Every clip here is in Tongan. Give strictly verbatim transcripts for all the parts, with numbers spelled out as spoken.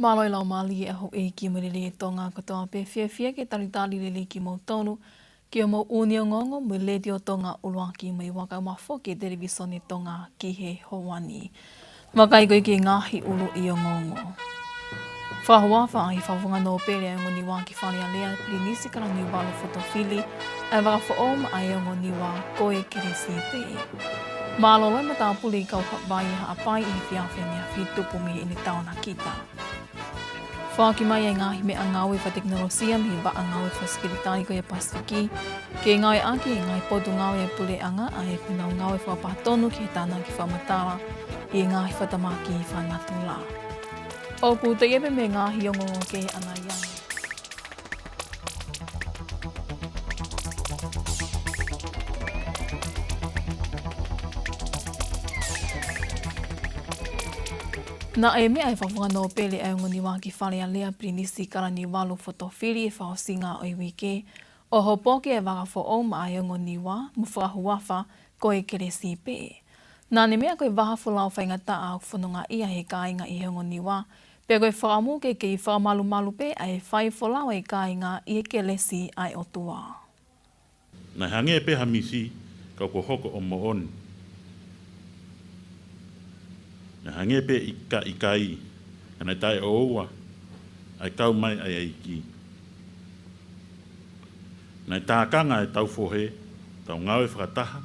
Mālō e laumālie ʻa houʻeiki mo e lelei ʻa Tonga kotoa pē, fiefia ke talitali lelei kimoutolu ki hoʻomou ʻū ongoongo mei he Letiō Tonga ʻUluaki mo e ʻOtua, kae ʻumaʻā foki e Televisone Tonga ki he houa ni. Vakai ko ia ki he ngaahi ʻuluʻi ongoongo. Fakahuafa ʻa e Fakafofonga Nōpele ʻo e Ongo Niua ki Fale Alea, Pilinisi Kalaniuvalu Fotofili, ʻa e vaka foʻou maʻa e Ongo Niua ko e Kelesi pē. Mālōlō e matāpule ʻi Kauhaʻapai ʻi Haʻapai ʻi he efiafi ʻaneafi, tupu mei heʻene taonakita. Foaki mai e ngaahi meʻangāue fakatekinolosia mei he Vaʻa Ngāue Fakasekelitali ko ia Pasifiki, ke ngāueʻaki ʻe he ngaahi potungāue ʻa e puleʻanga ʻa ʻenau ngāue fakapatonu ki he tānaki fakamatala ʻi he ngaahi fakatamaki fakanatula. ʻOku toe ʻi ai pē mo e ngaahi ongoongo kehe ʻanai ange. Naʻe meʻa ʻa e Fakafofonga Nōpele ʻo e Ongo Niua ki Fale Alea, Pilinisi Kalaniuvalu Fotofili, he fakaʻosinga ʻo e uike, ʻo hopoki e vaka foʻou maʻa e Ongo Niua mo fakahuafa ko e Kelesi pē. Naʻa ne meʻa ko e vaha folau faingataʻa ʻoku fonongaʻia ʻe he kāinga ʻi he Ongo Niua, pea ko e fakaʻamu ke kei fakamalumalu pē ʻa e fai folau ʻa e kāinga ʻi he kelesi ʻa e ʻOtua. Naʻe hangē pē ha misi, ka kuo hoko ʻo moʻoni. Naʻe hangē pē ha ʻikai, ka naʻe taʻeʻoua ʻa e kau mai ʻa e ʻEiki. Naʻe tākanga ʻetau fohe, tau ngāue fakataha,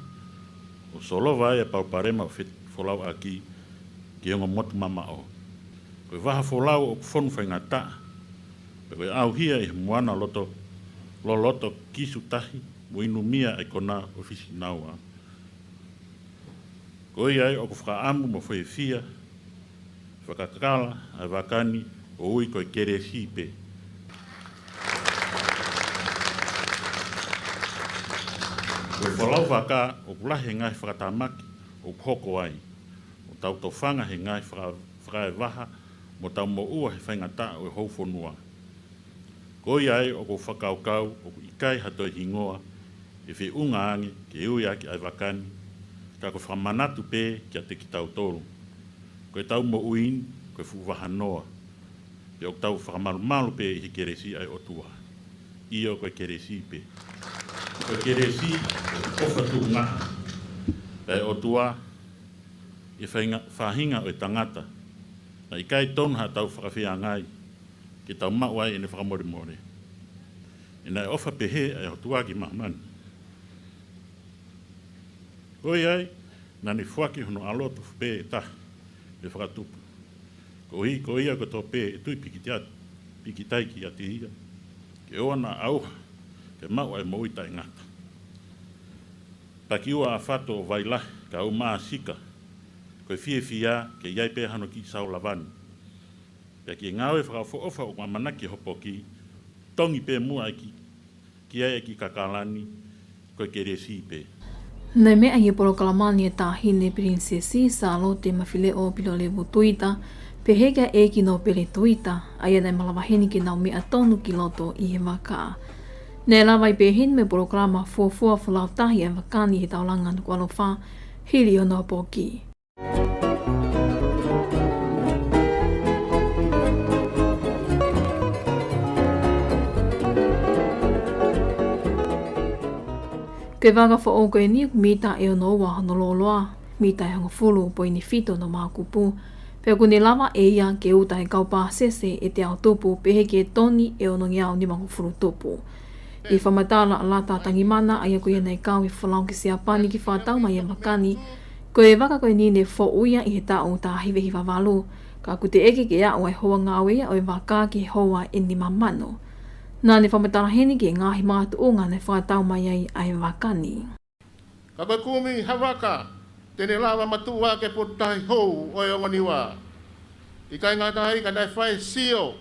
ʻo solova ai e palopalema ʻoku fe-, folauʻaki ki he ongo motu mamaʻo. Ko e vaha folau ʻoku fonu faingataʻa, pea ko e ʻauhia ʻi he moana loto, loloto kisu tahi, mo inumia ʻa e kona ʻo e fisinaua. Ko ia ai ʻoku fakaʻamu mo fiefia, fakakakala ʻa e vaka ni ʻo ui ko e Kelesi pē. Ko e folau vaka ʻoku lahi e ngaahi fakatamaki ʻoku hoko ai, ʻo tau tofanga he ngaahi faka-, fakaevaha, mo tau moʻua he faingataʻa ʻo e houfonua. Ko ia ai ʻoku ou fakakaukau ʻoku ʻikai ha toe hingoa ʻe feʻunga ange ke ui ʻaki ʻa e vaka ni, ka ko e fakamanatu pē kiate kitautolu. Ko ʻetau moʻui ni, ko e fuʻu vahanoa. Pea ʻoku tau fakamalumalu pē ʻi he kelesi ʻa e ʻOtua. ʻIo, ko e kelesi pē. Ko e kelesi, ko e ʻofa tuʻunga ʻa e ʻOtua ʻi he faʻahinga, faʻahinga ʻo e tangata. Naʻe ʻikai tonu haʻatau fakafeangai, ke tau maʻu ai ʻene fakamolemole. He naʻe ʻofa pehē ʻa e ʻOtua ki māmani. Ko ia ai, naʻa ne foaki hono ʻAlo tofu pē ʻe taha, ʻe fakatupu. Koeʻuhi ko ia kotoa pē ʻe tui pikitia-, pikitai kiate ia, ke ʻoua naʻa ʻauha, ke maʻu ʻa e moʻui taʻengata. Pea ki ua ʻa fato ʻo Vailahi, ka u māsika, ko e fiefia ke ʻi ai pē hano kiʻi sau lava ni. Pea ki he ngāue fakaʻofoʻofa ʻoku ʻamanaki hopoki, tongi pē muʻa ʻa e kiʻi, ki ai ʻa e kiʻi kakala ni, ko e kelesi pē. Naʻe meʻa ʻi he polokalama ni ʻa e Taʻahine Pilinisesi Sālote Mafileʻo Pilolevu Tuita, pehē ki he ʻEiki Nōpele Tuita, ʻa ia naʻe malava heni ke nau meʻa tonu ki loto ʻi he vaka. Naʻe lava ai pē heni mo e polokalama fuofua folau tahi ʻa e vaka ni ʻi he Taulanga Nukuʻalofa, hili hono hopoki. Ko e vaka foʻou ko eni ʻoku mita ʻe ono ua hono lōloa, mita ʻe hongofulu poini fitu hono maokupu, pea ʻoku ne lava ʻe ia ke uta ʻe he kau pāsese ʻe teau tupu, pehē ki he toni ʻe onongeau nimangofulu tupu. ʻI he fakamatala ʻa Lata Tangimana, ʻa ia ko ia naʻe kau he folau ki Siapani ke fakatau mai ʻa e vaka ni, ko e vaka ko eni ne foʻu ia ʻi he taʻu taha hiva hiva valu, ka ʻoku teʻeki ke aʻu ʻa e houa ngāue ia ʻo e vaka ki he houa ʻe nima mano. Naʻa ne fakamatala heni ki he ngaahi makatuʻunga naʻe fakatau mai ai ʻa e vaka ni. Ka ko e kumi ha vaka te ne lava matuʻuaki e potutahi hou ʻo e Ongo Niua. ʻIkai ngata ai, ka naʻe fai e sio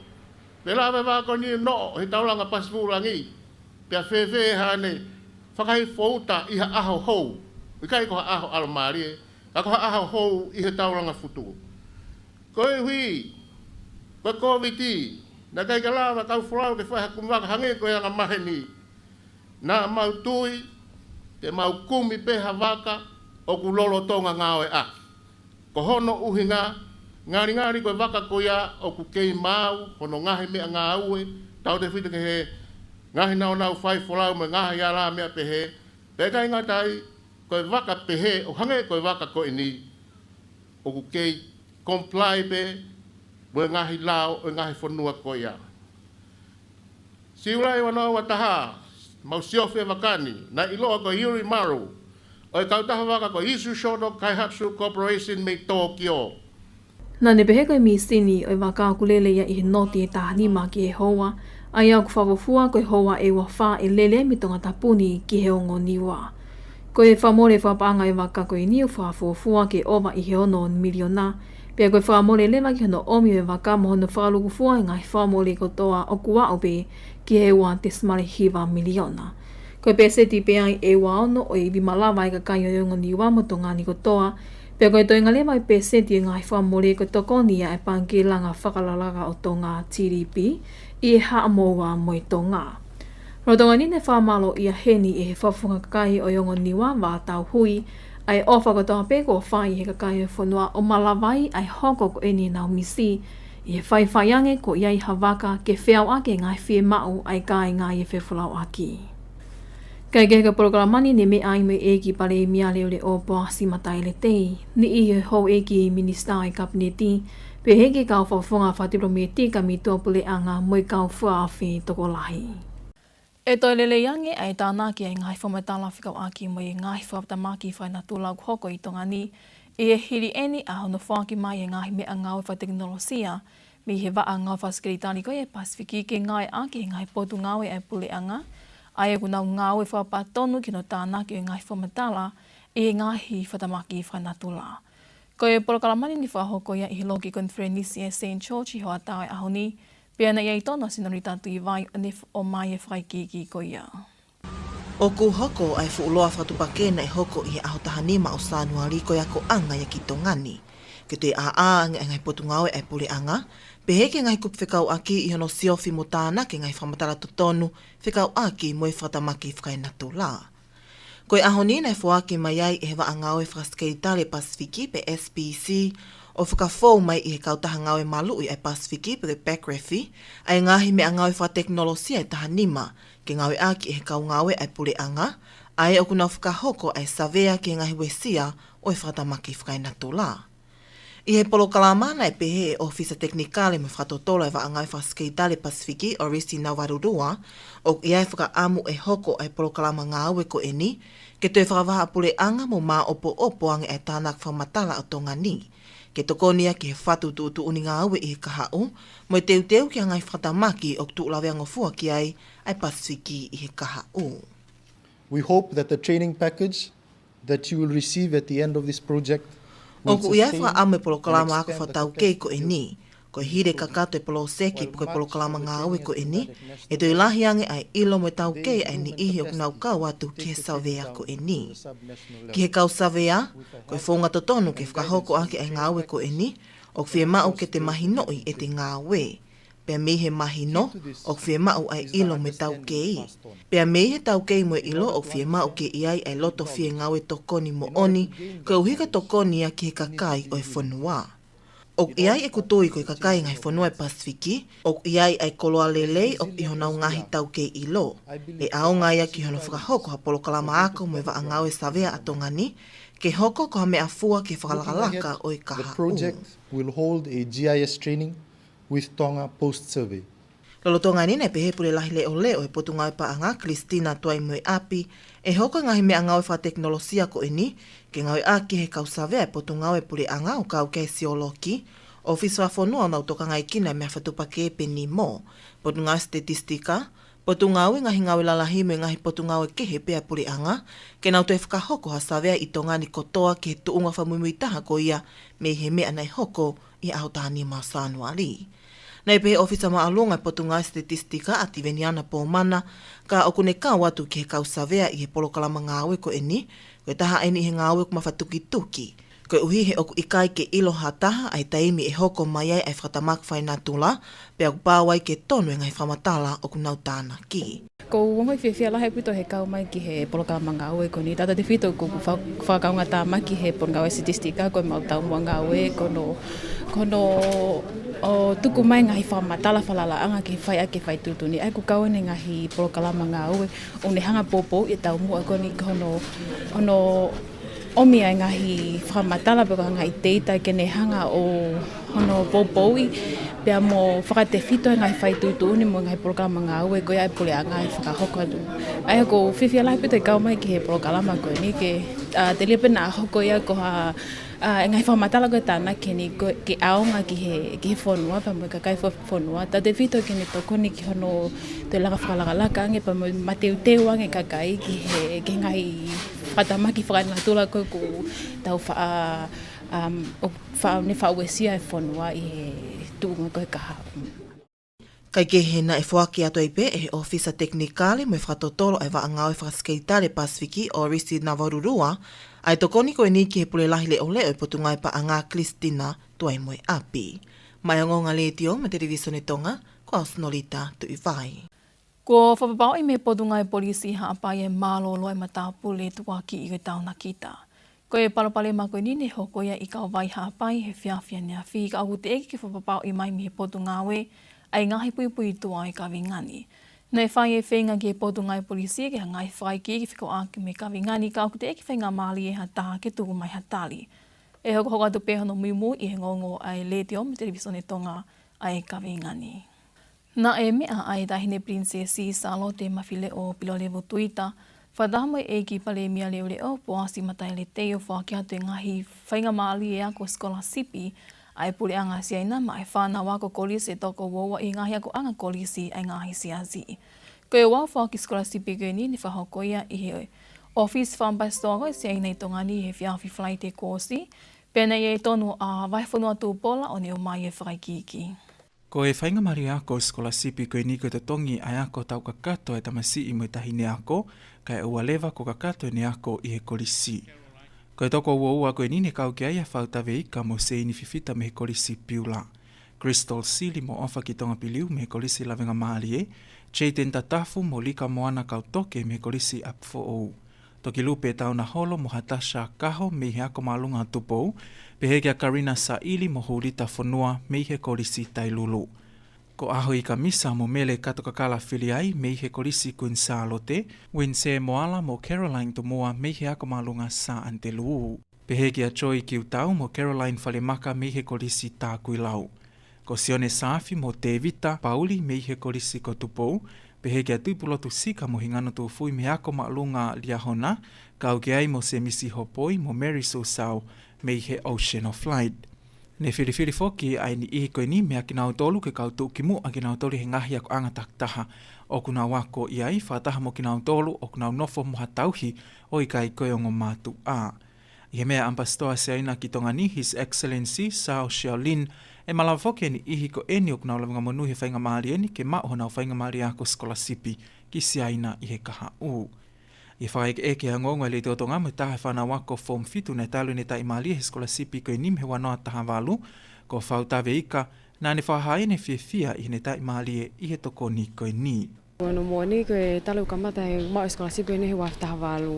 pe lava e vaka ko eni ʻo noʻo he Taulanga Pasifiki Langi, pea fēfē haʻane fakahifo uta ʻi ha ʻaho hou. ʻIkai ko ha ʻaho ʻalomālie, ka ko ha ʻaho hou ʻi he Taulanga Futu. Koeʻuhi ko e Kōviti, naʻe ʻikai ke lava e kau folau ke fai ha kumi vaka hangē ko e anga maheni. Naʻa mau tui, te mau kumi pē ha vaka ʻoku lolotonga ngāueʻaki. Ko hono ʻuhinga, Ngalingali ko e vaka ko ia ʻoku kei maau hono ngaahi meʻangāue, tautefito ki he ngaahi nāunau faifolau mo e ngaahi alā meʻa pehē, pea ʻikai ngata ai, ko e vaka pehē ʻo hangē ko e vaka ko eni, ʻoku kei comply pē mo e ngaahi lao ʻo e ngaahi fonua ko ia. Siulai ua noa ua taha, mau siofi e vaka ni, naʻe ʻiloa ko Yuri Maru, ʻo e kautaha vaka ko e Isshu Shodo Kaihatsu Corporation mei Tōkio. Naʻa ne pehē ko e mīsini ʻo e vaka ʻoku lele ia ʻi he noti ʻe taha nima ki he houa, ʻa ia ʻoku fakafuofua ko e houa ʻe ua fā ʻe lele mei Tongatapu ni ki he ongo Niua. Ko e fakamole fakapaʻanga ʻo e vaka ko eni ʻoku fakafuofua ke ʻova ʻi he ono miliona, pea ko e fakamole leva ki hono ʻomi ʻo e vaka mo hono fakalūkufua e ngaahi fakamole kotoa ʻoku aʻu pē ki he ua tesimale hiva miliona. Ko e pēseti pē ia ʻe ua ono ʻo e ivi malava ʻa e kakai ʻo e ongo Niua mo Tonga ni kotoa, pea ko e toenga leva ʻo e pēseti ʻo e ngaahi fakamole ko e tokoni ia ʻa e Pangikē Langa Fakalakalaka ʻo Tonga, T D B, ʻi he Haʻamoa mo e Tonga. Lolotonga ni naʻe fakamālōʻia heni ʻe he Fakafofonga Kakai ʻo e ongo Niua, Vātau Hui, ʻa e ʻofa kotoa pē kuo fai ʻe he kakai ʻo e fonua ʻo malava ai ʻa e hoko ko eni ʻenau misi, ʻi he faifai ange ko ia ʻi ha vaka ke feʻauaki e ngaahi fiemaʻu ʻa e kāinga ʻi he fefolauʻaki. Kae kehe, ko e polokalama ni ne meʻa ai mo e ʻEiki Palēmia Leʻoleʻo Poasi Mataele Tei, niʻihi ʻo e houʻeiki minisitā ʻo e Kapineti, pehē ki he kau fakafofonga fakatipilōmētika mei tuʻapuleʻanga mo e kau fakaafe tokolahi. ʻE toe lelei ange ʻa e tānaki ʻa e ngaahi fakamatala fekauʻaki mo e ngaahi fakatamaki fakaenatula ʻoku hoko ʻi Tonga ni, ʻi he hili eni ʻa hono foaki mai e ngaahi meʻangāue fakatekinolosia mei he vaʻa ngāue fakasekelitali ko ia ʻa e Pasifiki ke ngāueʻaki ʻe he ngaahi potungāue ʻa e puleʻanga, ʻa ia ʻoku nau ngāue fakapatonu ki hono tānaki ʻo e ngaahi fakamatala ʻi he ngaahi fakatamaki fakaenatula. Ko e polokalama ni ne fakahoko ia ʻi he loki konifelenisi ʻa e Saint George ʻi he hoʻatā ʻo e ʻaho ni, pea naʻe ʻi ai tonu ʻa Senolita Tuʻivai ʻo ne f-, ʻomai e fakaikiiki ko ia. ʻOku hoko ʻa e fuʻu loa fakatuʻupakē naʻe hoko ʻi he ʻaho taha nima ʻo Sānuali ko e akoʻanga ia ki Tonga ni, ke toe ʻāʻā ange ʻa e ngaahi potungāue ʻa e puleʻanga, pehē ki he ngaahi kupu fekauʻaki ʻi hono siofi mo tānaki e ngaahi fakamatala totonu fekauʻaki mo e fakatamaki fakaenatula. Ko e ʻaho ni naʻe foaki mai ai ʻe he vaʻa ngāue fakasekelitali ʻa e Pasifiki pe S P C, ʻo fakafou mai ʻi he kautaha ngāue maluʻi ʻa e Pasifiki pe ko e PACREF, ʻa e ngaahi meʻangāue fakatekinolosia ʻe taha nima, ke ngāueʻaki ʻe he kau ngāue ʻa e puleʻanga, ʻa ia ʻoku nau fakahoko ʻa e savea ki he ngaahi uesia ʻo e fakatamaki fakaenatula. ʻI he polokalama naʻe pehē ʻe he ʻōfisa tekinikale mo fakatotolo ʻa e vaʻa ngāue fakasekelitali ʻa e Pasifiki, ʻOrisi Nauvarurua, ʻoku ʻi ai e fakaʻamu ʻe hoko ʻa e polokalama ngāue ko eni, ke toe fakavahaʻapuleʻanga mo māʻopoʻopo ange ʻa e tānaki fakamatala ʻo Tonga ni, ke tokoni ia ki he fatu tuʻutuʻuni ngāue ʻi he kahaʻu, mo e teuteu ki he ngaahi fakatamaki ʻoku tuʻu laveangofua ki ai ʻa e Pasifiki ʻi he kahaʻu. We hope that the training package that you will receive at the end of this project will sustain and expand the capacity. ʻOku ʻi ai e fakaʻamu e polokalama ako fakataukei ko eni, ko e hili e kakato e poloseki pe ko e polokalama ngāue ko eni, ʻe toe lahi ange ʻa e ʻilo mo e taukei ʻa e niʻihi ʻoku nau kau atu ki he savea ko eni. Ki he kau savea, ko e founga totonu ke fakahoko ʻaki ʻa e ngāue ko eni, ʻoku fiemaʻu ke te mahinoʻi ʻete ngāue. Pea mei he mahino, ʻoku fiemaʻu ʻa e ʻilo mo e taukei. Pea mei he taukei mo e ʻilo, ʻoku fiemaʻu ke ʻi ai ʻa e loto fie ngāue tokoni moʻoni, koeʻuhi ko e tokoni ia ki he kakai ʻo e fonua. ʻOku ʻi ai ʻeku tui ko e kakai ngaahi fonua ʻo e Pasifiki, ʻoku ʻi ai ʻa e koloa lelei ʻoku ʻi honau ngaahi taukei ʻilo. ʻE ʻaonga ia ki hono fakahoko ha polokalama ako mo e vaʻa ngāue savea ʻa Tonga ni, ke hoko ko ha meʻafua ki he fakalakalaka ʻo e kahaʻu. The project will hold a G I S training with Tonga Post Survey. Lolotonga ni naʻe pehē ʻe he Pule Lahi Leʻoleʻo ʻo e Potungāue Paʻanga, Christina Tuaimoeʻapi, ʻe hoko e ngaahi meʻangāue fakatekinolosia ko eni, ke ngāueʻaki ʻe he kau savea ʻa e Potungāue Puleʻanga ʻo kau ki he siolokī, ʻōfisi fakafonua ʻoku nau tokangaekina e meʻa fakatuʻupakē pe NEMO, Potungāue Sitetisitika, Potungāue Ngaahi Ngāue Lalahi mo e ngaahi potungāue kehe pē ʻa e puleʻanga, ke nau toe fakahoko ha savea ʻi Tonga ni kotoa ki he tuʻunga fakamuimui taha ko ia mei he meʻa naʻe hoko ʻi he ʻaho taha nima ʻo Sānuali. Naʻe pehē ʻe he ʻōfisa māʻolunga ʻo e Potungāue Sitetisitika, ʻa Tiveniana Pomana, ka ʻoku ne kau atu ki he kau savea ʻi he polokalama ngāue ko eni, ko e taha eni ʻi he ngāue ʻoku mafatukituki, koeʻuhi he ʻoku ʻikai ke ʻilo ʻe ha taha ʻa e taimi ʻe hoko mai ai ʻa e fakatamaki fakaenatula, pea ʻoku pau ai ke tonu e ngaahi fakamatala ʻoku nau tānaki. ʻOku ou ongoʻi fiefia lahi ʻaupito he kau mai ki he polokalama ngāue ko eni, tautautefito ko ʻeku fa-, fakakaungātāmaki he Potungāue Sitisitiki, ko ʻemau taumuʻa ngāue, ko hono, ko hono ʻo tuku mai ngaahi fakamatala falalaʻanga ke fai ʻaki e fai tuʻutuʻuni. ʻA ia ʻoku kau eni ngaahi polokalama ngāue, ʻoku ne hanga ʻo poupouʻi e taumuʻa ko eni, ko hono, hono ʻomi ʻa e ngaahi fakamatala pe ko e ngaahi data ke ne hanga ʻo hono poupouʻi, pea mo fakatefito e ngaahi fai tuʻutuʻuni mo e ngaahi polokalama ngāue ko ia ʻa e puleʻanga ʻe fakahoko atu. ʻA ia ʻoku ou fiefia lahi ʻaupito he kau mai ki he polokalama ko eni ke, ʻa, telia pē naʻa hoko ia ko ha, ʻa, e ngaahi fakamatala ko ē tānaki heni ko ē ke ʻaonga ki he, ki he fonua pea mo e kakai fo-, fonua. Tautautefito ke ne tokoni ki hono toe langa fakalakalaka ange pea mo mateuteu ange e kakai ki he, ki he ngaahi fakatamaki fakanatula ko ē ʻoku tau fa-, ʻa, um, ʻo fa-, ne faʻa uesia e fonua ʻi he tuʻunga ko ē kahaʻu. Kaekehe naʻe foaki atu ai pē ʻe he ʻōfisa tekinikale mo e fakatotolo ʻa e Vaʻa Ngāue Fakasekelitali Pasifiki ʻo Risi Navarurua, ʻa e tokoni ko eni ki he Pule Lahi Leʻoleʻo ʻo e Potungāue Paʻanga Kilisitina Tuaimoeʻapi. Maʻá e ongoongo ʻa e Letiō mo e Televīsone Tonga, ko au Sinolita Tuʻivai. Kuo fakapapauʻi mei he Potungāue Polisi Haʻapai e mālōlō e matāpule tukuakiʻi ko e Taonakita. Ko e palopalema ko eni ne hoko ia ʻi Kauvai Haʻapai he efiafi ʻaneafi, ka ʻoku teʻeki ke fakapapauʻi mai mei he Potungāue ʻa e ngaahi puipuituʻa ʻo e kaveinga ni. Naʻe fai e feinga ki he Potungāue Polisi ke hanga ʻo fakaikiiki fekauʻaki mo e kaveinga ni, ka ʻoku teʻeki faingamālie ʻe ha taha ke tuku mai ha tali. ʻE hokohoko atu pē hono muimui ʻi he ongoongo ʻa e Letiō mo e Televīsone Tonga ʻa e kaveinga ni. Naʻe meʻa ʻa e Taʻahine Pilinisesi Sālote Mafileʻo Pilolevu Tuita, fakataha mo e ʻEiki Palēmia Leʻoleʻo Poasi Mataele Tei, ʻo foaki atu e ngaahi faingamālie ako sikolasipi ʻa e Puleʻanga Siaina maʻa e fānau ako kolisi ʻe toko uaua ʻi he ngaahi akoʻanga kolisi ʻa e ngaahi siasi. Ko e ʻū foaki sikolasipi ko eni ne fakahoko ia ʻi he ʻōfisi fakaʻamipasitoa ko ē ʻa Siaina ʻi Tonga ni he efiafi Falaite kuo ʻosi, pea naʻe ʻi ai tonu ʻa Vahefonua Tupola ʻo ne ʻomai e fakaikiiki. Ko e faingamālie ako sikolasipi ko eni ko e totongi ʻa e ako tau kakato ʻa e tamasiʻi mo e taʻahine ako, kae ʻoua leva kuo kakato ʻene ako ʻi he kolisi. Ko e toko uaua ko eni ne kau ki ai ʻa Fautaveika mo Seini Fifita mei he Kolisi Piula, Crystal Sili mo ʻOfaki Tongapiliu mei he Kolisi Lavengamālie, Jayden Tatafu mo Lika Moana Kautoke mei he Kolisi ʻApifoʻou, Tokilupe Taunaholo mo Hatasha Kaho mei he Ako Māʻolunga Tupou, pehē kia Karina Saʻili mo Hulita Fonua mei he Kolisi Tailulu, ko ʻAhoikamisa mo Mele Katokakala Filiai mei he Kolisi Kuini Sālote, Winsē Moala mo Caroline Tumua mei he Ako Māʻolunga Sā ʻAnitelū, pehē kia Joy Kiutau mo Caroline Falemaka mei he Kolisi Takuilau, ko Sione Saafi mo Tēvita Pauli mei he Kolisi ko Tupou, pehē kia Tupulotu Sika mo Hingano Tufui mei he Ako Māʻolunga Liahona, kau ki ai mo Semisi Hopoi mo Mary Susau mei he Ocean of Light. Ne filifili foki ʻa e niʻihi ko eni meia kinautolu ke kau tuʻukimuʻa kinautolu he ngaahi akoʻanga takitaha ʻoku nau ako ʻi ai, fakataha mo kinautolu ʻoku nau nofo mo ha tauhi ʻo ʻikai ko e ongo mātuʻa. ʻI he meʻa ʻa e ʻAmipasitoa Siaina ki Tonga ni, His Excellency Hsao Xiaolin, ʻe malava foki e niʻihi ko eni ʻoku nau lavengamonū he faingamālie ni ke maʻu honau faingamālie ako sikolasipi ki Siaina ʻi he kahaʻu. ʻI he fakaʻekeʻeke ʻa e ongoongo ʻa e Letiō Tonga mo e taha e fānau ako Form Fitu naʻe talu ʻene taʻimālie he sikolasipi ko eni mei he ua noa taha valu, ko Fautaveika, naʻa ne fakahā ʻene fiefia ʻi heʻene taʻimālie ʻi he tokoni ko eni. Ko hono moʻoni ko e talu kamata e maʻu e sikolasipi ko eni he ua taha valu.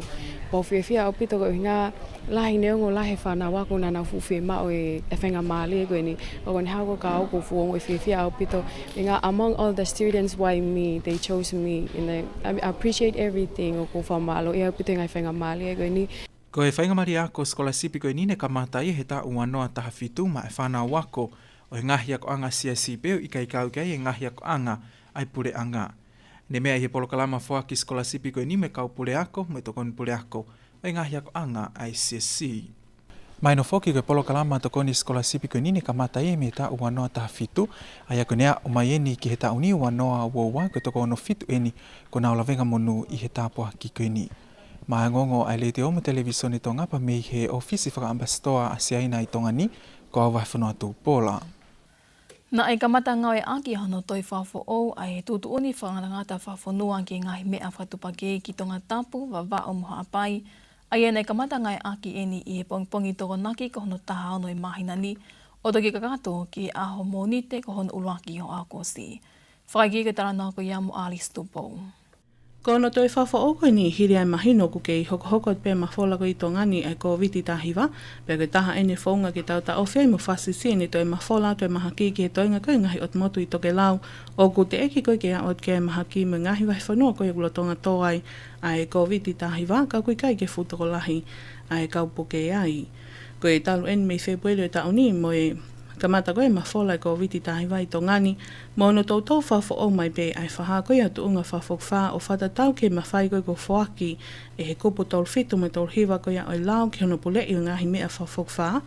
Pea u fiefia ʻaupito koeʻuhinga lahi e ongo lahi e fānau ako naʻa nau fuʻu fiemaʻu e, e faingamālie ko eni. ʻOku ne hau ko ka au ʻoku ou fuʻu ongoʻi fiefia ʻaupito. Koeʻuhinga among all the students, why me? They chose me. And I, I appreciate everything. ʻOku ou fakamālōʻia ʻaupito he ngaahi faingamālie ko eni. Ko e faingamālie ako sikolasipi ko eni ne kamata ia he taʻu ua noa taha fitu maʻa e fānau ako ʻo e ngaahi akoʻanga siasi pea ʻoku ʻikai kau ki ai e ngaahi akoʻanga ʻa e puleʻanga. Ne meʻa ʻi he polokalama foaki sikolasipi ko eni mo e kau puleako mo e tokoni puleako ʻo e ngaahi akoʻanga ʻa e siasi. Mahino foki ko e polokalama tokoni sikolasipi ko eni ne kamata ia mei he taʻu ua noa taha fitu, ʻa ia ko ʻene aʻu mai eni ki he taʻu ni ua noa ua ua, ko e toko ono fitu eni kuo nau lavengamonū ʻi he tāpuaki ko eni. Maʻá e ongoongo ʻa e Letiō mo e Televīsone Tonga pea mei he ʻōfisi fakaʻamipasitoa ʻa Siaina ʻi Tonga ni, ko au Vahefonua Tupola. Naʻe kamata ngāueʻaki ʻa hono toe fakafoʻou ʻa e tuʻutuʻuni fakangatangata fakafonua ki he ngaahi meʻa fakatuʻupakē ki Tongatapu, Vavaʻu mo Haʻapai, ʻa ia naʻe kamata ngāueʻaki eni ʻi he pongipongi Tokonaki ko hono taha ono ʻo e māhina ni, ʻo toki kakato ki he ʻaho Mōnite ko hono ʻuluaki ʻo ʻAokosi. Fakaikiiki e talanoa ko ia mo Alice Tupou. Ko hono toe fakafoʻou ko eni hili ʻa e mahino ʻoku kei hokohoko atu pē ʻa e mafola ko ia ʻi Tonga ni ʻa e Kōviti taha hiva, pea ko e taha eni e founga ke tau taʻofi ai mo fakaʻosí ʻene toe mafola atu e mahaki ki he toenga ko ia e ngaahi ʻotu motu ʻi tokelau, ʻoku teʻeki ko ia ke aʻu atu ki ai e mahaki mo e ngaahi vahefonua ko ia ʻoku lolotonga tō ai ʻa e Kōviti taha hiva, ka ʻoku ʻikai ke fuʻu tokolahi ʻa e kau puke ai. Ko e talu eni mei Fēpueli ʻo e taʻu ni mo e kamata ko ia e mafola e Kōviti taha hiva ʻi Tonga ni, mo hono toutou fakafoʻou mai pē ʻa e fakahā ko ia ʻo e tuʻunga fakafokifā ʻo fakatatau ki he mafai ko ia kuo foaki ʻe he kupu tolu fitu mo e tolu hiva ko ia ʻo e lao ki hono puleʻi ʻo e ngaahi meʻa fakafokifā,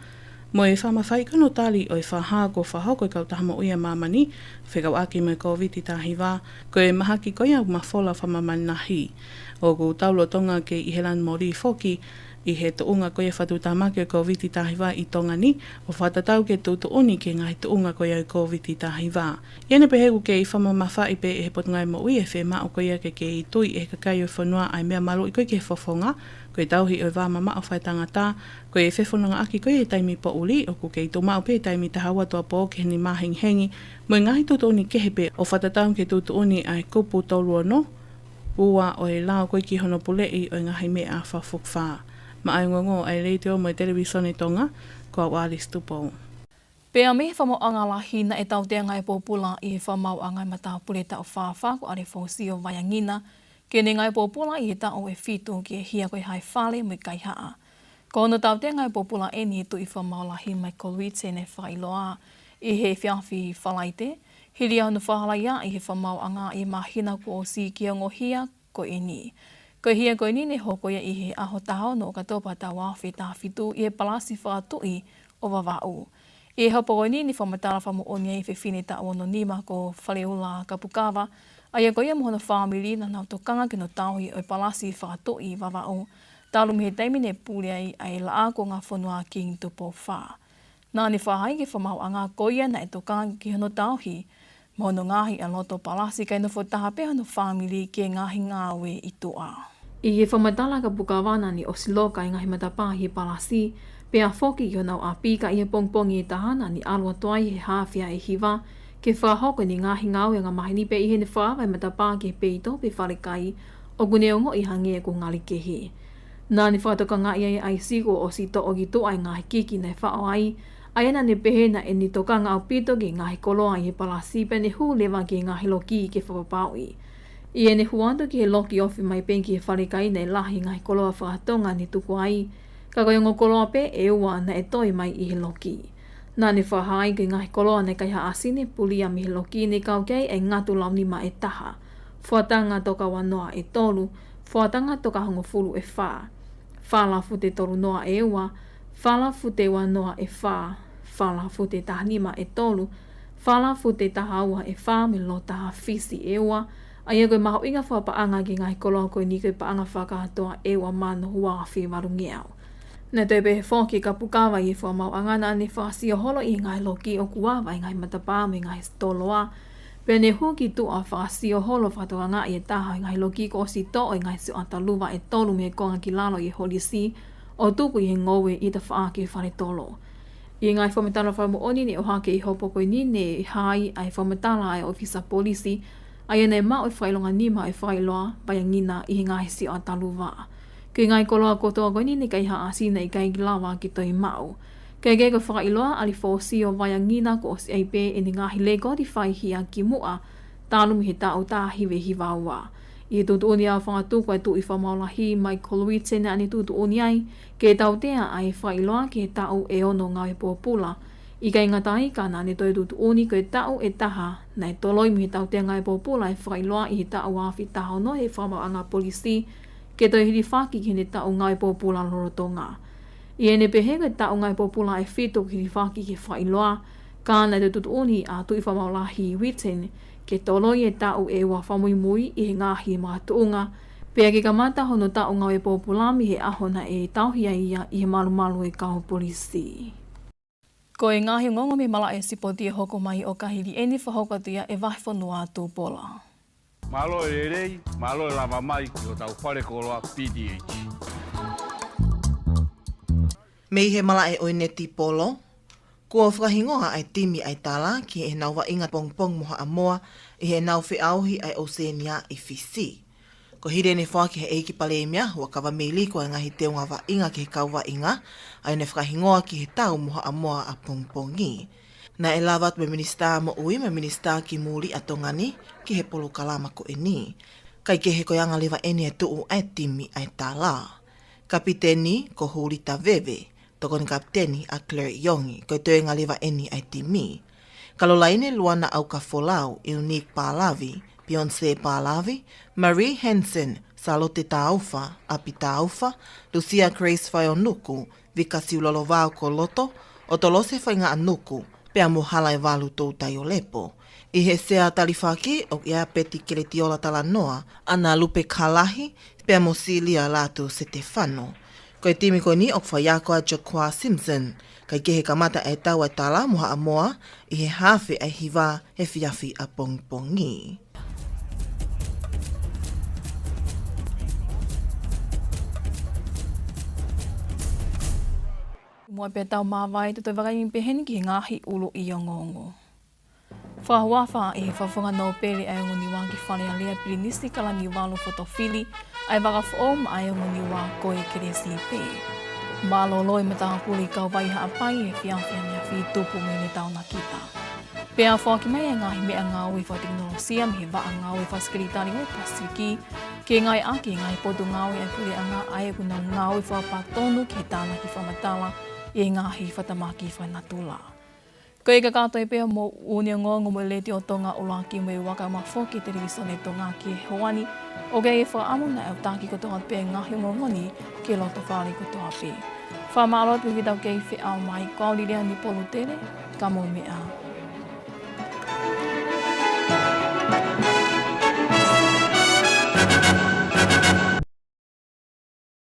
mo e fakamafaiʻi ko ia hono tali ʻo e fakahā kuo fakahoko ʻe he Kautaha Moʻui ʻa Māmani fekauʻaki mo e Kōviti taha hiva, ko e mahaki ko ia ʻoku mafola fakamāmani lahi. ʻOku tau lolotonga kei ʻi he lanu molī foki ʻi he tuʻunga ko ia e fakatuʻutāmaki ʻo e Kōviti taha hiva ʻi Tonga ni, ʻo fakatatau ki he tuʻutuʻuni ki he ngaahi tuʻunga ko ia ʻo e Kōviti taha hiva. ʻI heʻene pehē ʻoku kei fakamamafaʻi pē ʻe he Potungāue Moʻui e fiemaʻu ko ia ke kei tui ʻe he kakai ʻo e fonua ʻa e meʻa maluʻi ko ia ki he fofonga, ko e tauhi ʻo e vā mamaʻo fakaetangata, ko e fefonongaʻaki ko ia he taimi poʻuli, ʻoku kei tuʻu maʻu pē he taimi taha ua tuʻuapō ki he nima hengihengi, mo e ngaahi tuʻutuʻuni kehe pē ʻo fakatatau ki he tuʻutuʻuni ʻa e kupu tolu ono ua ʻo e lao ko ia ki hono puleʻi ʻo e ngaahi meʻa fakafokifā. Maʻá e ongoongo ʻa e Letiō mo e Televīsone Tonga, ko au Alice Tupou. Pea mei he fakamaauʻanga lahi naʻe tautea ngāue pōpula ʻi he fakamaauʻanga ʻa e matāpule taʻu fā fā ko ʻAlefōsio Vaiangina, ki heʻene ngāue pōpula ʻi he taʻu ʻe fitu ki he hia ko ia e hae fale mo e kaihaʻa. Ko hono tautea ngāue pōpula eni ʻe he Tuʻi Fakamaau Lahi Michael Whitten naʻe fakailoa ʻi he efiafi Falaite, hili ʻa hono fakahalaia ʻe he fakamaauʻanga ʻi he māhina kuo ʻosi ki he ongo hia ko eni. Ko e hia ko eni naʻe hoko ia ʻi he ʻaho taha ono ʻo ʻOkatopa taʻu ua afe taha fitu ʻi he Palasi Fakatuʻi ʻo Vavaʻu. ʻI he hopo ko eni naʻe fakamatala fakamoʻoni ai e fefine taʻu ono nima ko Faleula Kapukava, ʻa ia ko ia mo hono fāmili naʻa nau tokanga ki hono tauhi ʻo e Palasi Fakatuʻi Vavaʻu, talu mei he taimi naʻe pule ai ʻa e Laʻā Kuonga Fonua Kingi Tupou Fā. Naʻá ne fakahā ki he fakamaauʻanga ko ia naʻe tokanga ki hono tauhi mo hono ngaohi ʻa e loto palasi kae nofo taha pē hono fāmili ki he ngaahi ngāue ʻi tuʻa. ʻI he fakamatala ʻa Kapukava, naʻá ne ʻosi loka e ngaahi matapā ʻi he palasi, pea foki ki honau ʻapi, ka ʻi he pongipongi ʻe taha naʻá ne ʻalu atu ai he haafe ʻa e hiva ke fakahoko ʻene ngaahi ngāue angamaheni pē ʻi heʻene fakaava e matapā ki he peito pe falekai ʻoku ne ongoʻi hangē ʻoku ngali kehe. Naʻá ne fakatokangaʻi ai ʻa e ʻaisi kuo ʻosi toʻo ki tuʻa e ngaahi kiki naʻe faʻo ai, ʻa ia naʻá ne pehē naʻá ne tokanga ʻaupito ki he ngaahi koloa ʻi he palasi pea ne hū leva ki he ngaahi loki ke fakapapauʻi. ʻI heʻene hū atu ki he loki ofi mai pē ki he falekai naʻe lahi e ngaahi koloa faka-Tonga ne tuku ai, ka ko e ongo koloa pē ʻe ua naʻe toe mai ʻi he loki. Naʻá ne fakahā ai ko e ngaahi koloa naʻe kaihaʻasi ne pulia mei he loki ne kau ki ai e ngatu launima ʻe taha, fuatanga toka ua noa ʻe tolu, fuatanga toka hongofulu ʻe fā, fala fute tolu noa ʻe ua, fala fute ua noa ʻe fā, fala fute taha nima ʻe tolu, fala fute taha ua ʻe fā mo e lōtaha Fisi ʻe ua, ʻa ia ko e mahuʻinga fakapaʻanga ki he ngaahi koloa ko eni ko e paʻanga fakakātoa ʻe ua mano ua afe valungeau. Naʻe toe pehē foki ʻa Kapukava ʻi he fakamaauʻanga naʻá ne fakasio holo ʻi he ngaahi loki ʻoku ava e ngaahi matapā mo e ngaahi sitoloa, pea ne hū ki tuʻa ʻo fakasio holo ʻo fakatokangaʻi e taha ʻo e ngaahi loki kuo ʻosi toʻo e ngaahi sioʻata luva ʻe tolu mei he konga ki lalo ʻi he holisi ʻo tuku ʻi he ngoue ʻi tafaʻaki ʻo e faletolo. ʻI he ngaahi fakamatala fakamoʻoni ne ʻohake ʻi he hopo ko eni ne hā ai ʻa e fakamatala ʻa e ʻōfisa polisi, ʻa ia naʻe maʻu e fakaʻilonga nima ʻo e fakaʻiloa Vaiangina ʻi he ngaahi sioʻata luva. Ko e ngaahi koloa kotoa ko eni naʻe kaihaʻasi naʻe ʻikai lava ke toe maʻu. Kae kehe ko e fakaʻiloa ʻa ʻAlefōsio Vaiangina kuo ʻosi ʻi ai pē ʻene ngaahi lēkooti faihia kimuʻa, talu mei he taʻu taha hiva hiva ua. ʻI he tuʻutuʻuni ʻa e fakatuku ʻa e Tuʻi Fakamaau Lahi Michael Whitten naʻá ne tuʻutuʻuni ai ke tautea ʻa e fakaʻiloa ki he taʻu ʻe ono ngāue pōpula. ʻIkai ngata ai ka naʻá ne toe tuʻutuʻuni ko e taʻu ʻe taha naʻe toloi mei he tautea ngāue pōpula e fakaʻiloa ʻi he taʻu ua afe taha ono ʻe he Fakamaauʻanga Polisi ke toe hilifaki ki heʻene taʻu ngāue pōpula lolotonga. ʻI heʻene pehē ko e taʻu ngāue pōpula ʻe fitu ʻoku hilifaki ki he fakaʻiloa, ka naʻe toe tuʻutuʻuni ʻa e Tuʻi Fakamaau Lahi Whitten ke toloi e taʻu ʻe ua fakamuimui ʻi he ngaahi makatuʻunga, pea ke kamata hono taʻu ngāue pōpula mei he ʻaho naʻe tauhi ai ia ʻi he malumalu ʻo e kau polisi. Ko e ngaahi ongoongo mei he malaʻe sipoti ʻe hoko mai ʻo ka hili eni fakahoko atu ia ʻe he Vahefonua Tupola. Mālō e lelei, mālō e lava mai ki hotau fale koloa P T H. Mei he malaʻe ʻo e netipolo, kuo fakahingoa ʻa e timi ʻa e Tala ki heʻenau vaʻinga pongipongi mo Haʻamoa ʻi heʻenau feʻauhi ʻa e ʻOsēnia ʻi Fisi. Ko e hili ʻene foaki ʻe he ʻEiki Palēmia, Huʻakavameili, ko e ngaahi teunga vaʻinga ki he kau vaʻinga, ʻa ia naʻe fakahingoa ki he Tau mo Haʻamoa ʻapongipongi. Naʻe lava atu mo e Minisitā Moʻui mo e Minisitā ki Muli ʻa Tonga ni ki he polokalama ko eni. Kae kehe, ko e anga leva eni e tuʻu ʻa e timi ʻa e Tala. Kapiteni ko Hulita Veve, tokoni kapiteni ʻa Claire Iongi, ko e toenga leva eni ʻa e timi. Kalolaine, Luana ʻAukafolau, Unique Palavi, Beyonce Palavi, Marie Hansen, Salote Taufa, ʻApi Taufa, Lucia Grace Faionuku, Vika Siulolo Vao Koloto, ʻo Tolose Faingaʻanuku, pea mo Hala e Valu Toutai ʻo Lepo. ʻI he sea talifaki, ʻoku ʻi ai ʻa Peti Keletiola Talanoa, ʻAna Lupe Kalahi, pea mo Silia Latu Setefano. Ko e timi ko eni ʻoku faiako ʻa Jaquar Simpson, kae kehe, kamata e Tau ʻa e Tala mo Haʻamoa ʻi he haafe ʻa e hiva he efiafi ʻapongipongi. Muʻa pea tau māvae, te tau vakai pehē ni ki he ngaahi ʻuluʻi ongoongo. Fakahuafa ʻe he Fakafofonga Nōpele ʻa e Ongo Niua ki Fale Alea, Pilinisi Kalaniuvalu Fotofili, ʻa e vaka foʻou maʻa e Ongo Niua ko e Kelesi pē. Mālōlō e matāpule ʻi Kauvai Haʻapai he efiafi ʻaneafi, tupu mei heʻene taonakita. Pea foaki mai e ngaahi meʻangāue fakatekinolosia mei he Vaʻa Ngāue Fakasekelitali ʻo e Pasifiki ke ngāueʻaki ʻe he ngaahi potungāue ʻa e puleʻanga ʻa ia ʻoku nau ngāue fakapatonu ki he tānaki fakamatala ʻi he ngaahi fakatamaki fakanatula. Ko ia kakato pē hoʻomou ongoongo mei he Letiō Tonga ʻUluaki mo e Ua, kae ʻumaʻā foki e Televīsone Tonga ki he ʻaho ni. ʻOku ʻi ai e fakaʻamu naʻa tau taki kotoa pē ngaahi ongoongo ni ki he lotofale kotoa pē. Fakamālō atu ki he tau kei feʻao mai, ko au Liliani Polutele, ka mou meʻa ā.